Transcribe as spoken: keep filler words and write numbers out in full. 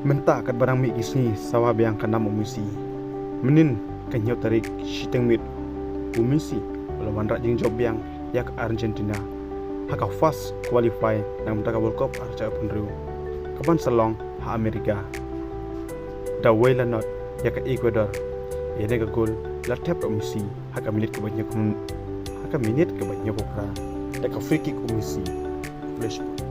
Mynta katba dang mih ki sngi sawa biang ka nam u Messi. Mynnin ka hynñiew tarik shiteng miet u Messi u la wanrah jingjop biang ïa ka Argentina ha ka first qualify na ka bynta ka World Cup arhajar arphew hynriew kaban sa long ha America. Da wei la not ïa ka Ecuador, ïa kane ka gol la thep da u Messi ha ka minit kaba hynñiew, ha ka minit kaba hynñiewphew phra da ka free kick u Messi. Flashback.